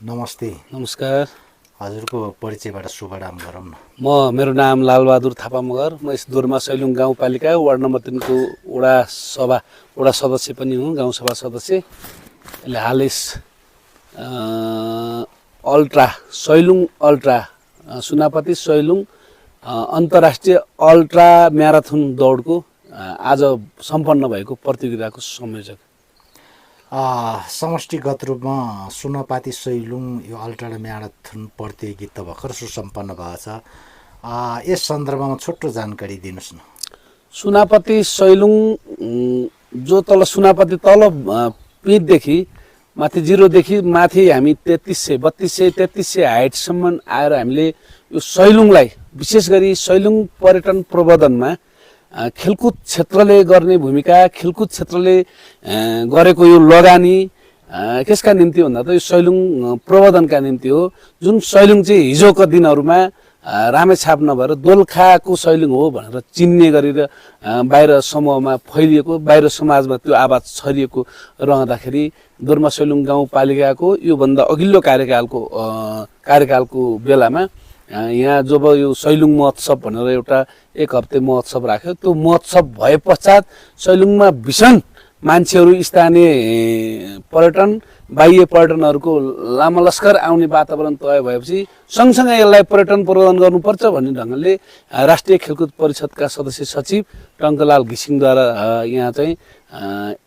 नमस्ते। नमस्कार। हजुरको परिचयबाट सुभारम्भ गरौँ न। मेरो नाम लालबहादुर थापा मगर। म यस दोरमा सैलुङ गाउँपालिका वार्ड नम्बर 3 को वडा सदस्य पनि हुँ, गाउँसभा सदस्य। अहिले हाल यस अल्ट्रा सैलुङ अल्ट्रा सुनापति सैलुङ अन्तर्राष्ट्रिय अल्ट्रा म्याराथन दौडको आज सम्पन्न भएको प्रतियोगिताको संयोजक। समष्टिगत रूपमा सुनापति सैलुङ यो अल्ट्रा म्याराथन प्रतियोगिता भर्खर सुसम्पन्न भएको छ। यस सन्दर्भमा छोटो जानकारी दिनुहोस् न। सुनापति सैलुङ जो तल सुनापति तल पिँधदेखि माथि 0 देखि माथि हामी 3300 हाइटसम्म आएर हामीले यो सैलुङलाई विशेष गरी सैलुङ पर्यटन प्रवर्धनमा खेलकुद क्षेत्रले गर्ने भूमिका, खेलकुद क्षेत्रले गरेको यो लगानी कसका निम्ति भन्दा त यो सैलुङ प्रवर्धनका निम्ति हो। जुन सैलुङ चाहिँ हिजोका दिनहरूमा रामेछाप नभएर दोलखाको सैलुङ हो भनेर चिन्ने गरेर बाहिर समूहमा फैलिएको, बाहिर समाजमा त्यो आवाज छरिएको रहँदाखेरि दोरमा सैलुङ गाउँपालिकाको योभन्दा अघिल्लो कार्यकालको बेलामा यहाँ जब यो सैलुङ महोत्सव भनेर एउटा 1 हप्ते महोत्सव राख्यो। त्यो महोत्सव भए पश्चात सैलुङमा भीषण मान्छेहरू, स्थानीय पर्यटन, बाह्य पर्यटनहरूको लामलस्कर आउने वातावरण तय भएपछि सँगसँगै यसलाई पर्यटन प्रवर्धन गर्नुपर्छ भन्ने ढङ्गले राष्ट्रिय खेलकुद परिषदका सदस्य सचिव टङ्कलाल घिसिङद्वारा यहाँ चाहिँ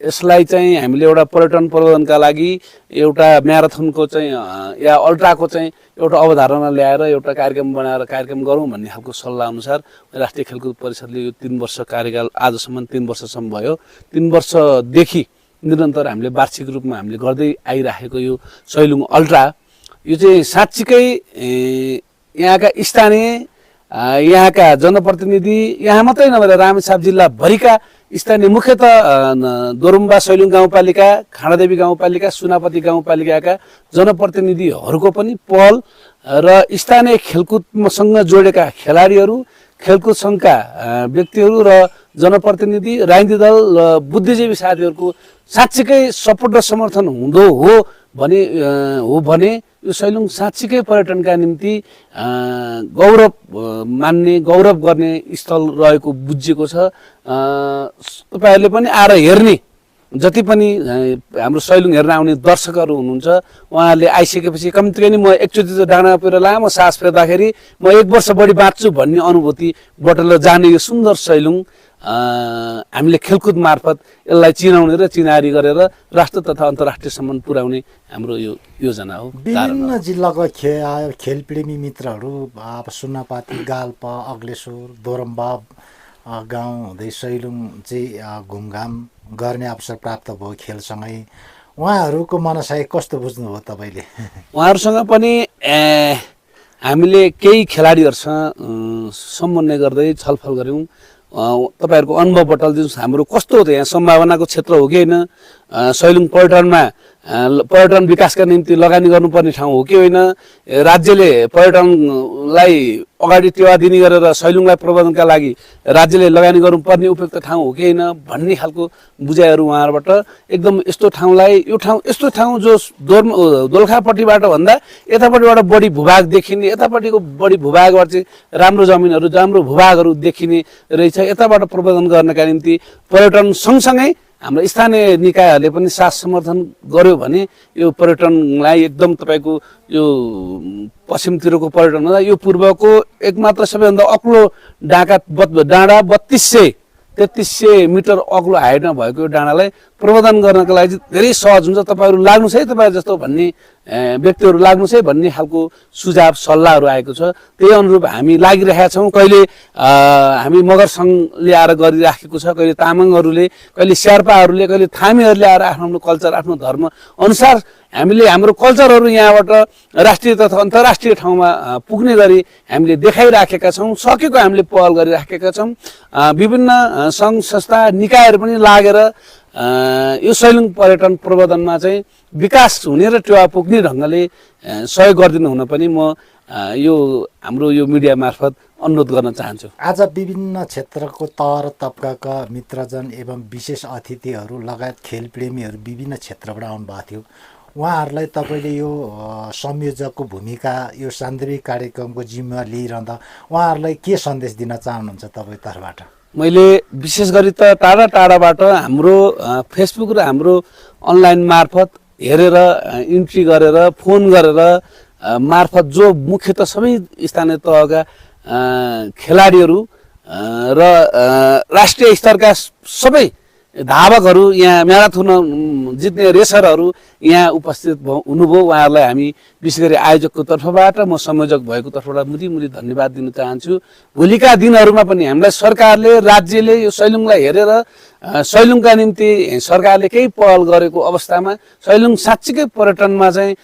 यसलाई चाहिँ हामीले एउटा पर्यटन प्रवर्धनका लागि एउटा म्याराथनको चाहिँ या अल्ट्राको चाहिँ एउटा अवधारणा ल्याएर एउटा कार्यक्रम बनाएर कार्यक्रम गरौँ भन्ने खालको सल्लाह अनुसार राष्ट्रिय खेलकुद परिषदले यो 3 वर्ष कार्यकाल आजसम्म 3 वर्षसम्म भयो। 3 वर्षदेखि निरन्तर हामीले वार्षिक रूपमा हामीले गर्दै आइराखेको यो सैलुङ अल्ट्रा यो चाहिँ साँच्चीकै यहाँका स्थानीय, यहाँका जनप्रतिनिधि, यहाँ मात्रै नभएर रामेछाप जिल्लाभरिका स्थानीय मुख्यतः दोरुम्बा सैलुङ गाउँपालिका, खाँडादेवी गाउँपालिका, सुनापति गाउँपालिकाका जनप्रतिनिधिहरूको पनि पहल र स्थानीय खेलकुदसँग जोडेका खेलाडीहरू, खेलकुद सङ्घका व्यक्तिहरू र जनप्रतिनिधि, राजनीतिक दल र बुद्धिजीवी साथीहरूको साँच्चीकै सपोर्ट र समर्थन हुँदो हो भने यो सैलुङ साँच्चीकै पर्यटनका निम्ति गौरव मान्ने, गौरव गर्ने स्थल रहेको बुझिएको छ। तपाईहरुले पनि आएर हेर्ने, जति पनि हाम्रो सैलुङ हेर्न आउने दर्शकहरू हुनुहुन्छ उहाँहरूले आइसकेपछि कम्ती पनि म एकचोटि त डाँडा पेर लामो सास फेर्दाखेरि म 1 वर्ष बढी बाँच्छु भन्ने अनुभूति बटुलेर जाने यो सुन्दर सैलुङ हामीले खेलकुद मार्फत यसलाई चिनाउने र चिनारी गरेर राष्ट्र तथा अन्तर्राष्ट्रियसम्म पुर्याउने हाम्रो यो योजना हो। विभिन्न जिल्लाका खेलप्रेमी मित्रहरू सुनापति, गाल्पा, अग्लेश्वर, दोरम्बा गाउँ हुँदै सैलुङ चाहिँ घुमघाम गर्ने अवसर प्राप्त भयो खेलसँगै। उहाँहरूको मनसाय कस्तो बुझ्नुभयो तपाईँले? उहाँहरूसँग पनि हामीले केही खेलाडीहरूसँग समन्वय गर्दै छलफल गऱ्यौँ। तपाईहरुको अनुभव बटुल्दिनुस्, हाम्रो कस्तो हो त यहाँ सम्भावनाको क्षेत्र हो कि होइन, सैलुङ पर्यटन विकासका निम्ति लगानी गर्नुपर्ने ठाउँ हो कि होइन, राज्यले पर्यटनलाई अगाडि टेवा दिने गरेर सैलुङलाई प्रवर्धनका लागि राज्यले लगानी गर्नुपर्ने उपयुक्त ठाउँ हो कि होइन भन्ने खालको बुझाइहरू उहाँहरूबाट एकदम यस्तो ठाउँ जो दोलखापट्टिबाट भन्दा यतापट्टिबाट बढी भूभाग देखिने, यतापट्टिको बढी भूभागबाट चाहिँ राम्रो जमिनहरू, राम्रो भूभागहरू देखिने रहेछ। यताबाट प्रवर्धन गर्नका निम्ति पर्यटन सँगसँगै हाम्रो स्थानीय निकायहरूले पनि साथ समर्थन गर्यो भने यो पर्यटनलाई एकदम तपाईको यो पश्चिमतिरको पर्यटन भन्दा यो पूर्वको एकमात्र सबैभन्दा अग्लो डाँडा 3200-3300 मिटर अग्लो हाइटमा भएको यो डाँडालाई प्रवर्धन गर्नका लागि धेरै सहज हुन्छ। तपाईहरु लाग्नुस् है, तपाईहरु जस्तो भन्ने व्यक्तिहरू लाग्नुस् है भन्ने खालको सुझाव सल्लाहहरू आएको छ। त्यही अनुरूप हामी लागिरहेका छौँ। कहिले हामी मगर सङ्घले आएर गरिराखेको छ, कहिले तामाङहरूले, कहिले शेर्पाहरूले, कहिले थामीहरूले आएर आफ्नो कल्चर, आफ्नो धर्म अनुसार हामीले हाम्रो कल्चरहरू यहाँबाट राष्ट्रिय तथा अन्तर्राष्ट्रिय ठाउँमा पुग्ने गरी हामीले देखाइराखेका छौँ। सकेको हामीले पहल गरिराखेका छौँ। विभिन्न सङ्घ संस्था निकायहरू पनि लागेर यो सैलुङ पर्यटन प्रवर्धनमा चाहिँ विकास हुने र टेवा पुग्ने ढङ्गले सहयोग गरिदिनु हुन पनि म यो हाम्रो यो मिडिया मार्फत अनुरोध गर्न चाहन्छु। आज विभिन्न क्षेत्रको तह र तबकाका मित्रजन एवं विशेष अतिथिहरू लगायत खेलप्रेमीहरू विभिन्न क्षेत्रबाट आउनुभएको थियो। उहाँहरूलाई तपाईँले यो संयोजकको भूमिका यो सान्दर्भिक कार्यक्रमको जिम्मेवार लिइरहँदा उहाँहरूलाई के सन्देश दिन चाहनुहुन्छ तपाईँको तर्फबाट? मैले विशेष गरी त टाढा टाढाबाट हाम्रो फेसबुक र हाम्रो अनलाइन मार्फत हेरेर इन्ट्री गरेर फोन गरेर मार्फत जो मुख्यतः सबै स्थानीय तहका खेलाडीहरू र राष्ट्रिय स्तरका सबै धावकहरू यहाँ म्याराथन जित्ने रेसरहरू यहाँ उपस्थित हुनुभयो। उहाँहरूलाई हामी विशेष गरी आयोजकको तर्फबाट म संयोजक भएको तर्फबाट मुरी धन्यवाद दिन चाहन्छु। भोलिका दिनहरूमा पनि हामीलाई सरकारले राज्यले यो सैलुङलाई हेरेर सैलुङका निम्ति सरकारले केही पहल गरेको अवस्थामा सैलुङ साँच्चीकै पर्यटनमा चाहिँ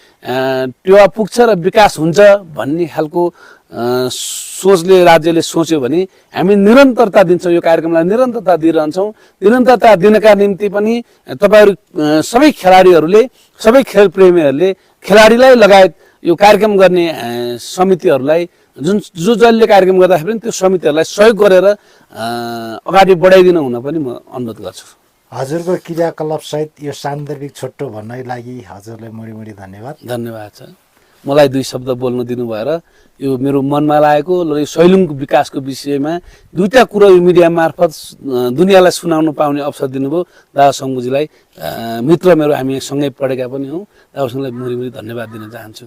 टेवा पुग्छ र विकास हुन्छ भन्ने खालको सोचले राज्यले सोच्यो भने हामी निरन्तरता दिन्छौँ, यो कार्यक्रमलाई निरन्तरता दिइरहन्छौँ। निरन्तरता दिनका निम्ति पनि तपाईँहरू सबै खेलाडीहरूले सबै खेल प्रेमीहरूले खेलाडीलाई लगायत यो कार्यक्रम गर्ने समितिहरूलाई जसले कार्यक्रम गर्दाखेरि पनि त्यो समितिहरूलाई सहयोग गरेर अगाडि बढाइदिनु हुन पनि म अनुरोध गर्छु। हजुरको क्रियाकलाप सहित यो सान्दर्भिक छोटो भन्नको लागि हजुरलाई मुडी धन्यवाद। धन्यवाद छ। मलाई दुई शब्द बोल्न दिनु भएर यो मेरो मनमा लागेको र यो सैलुङको विकासको विषयमा दुईटा कुरा यो मिडिया मार्फत दुनियाँलाई सुनाउन पाउने अवसर दिनुभयो। दादा शम्भुजीलाई मित्र मेरो हामी सँगै पढेका पनि हौँ, दादासँगलाई मुरी धन्यवाद दिन चाहन्छु।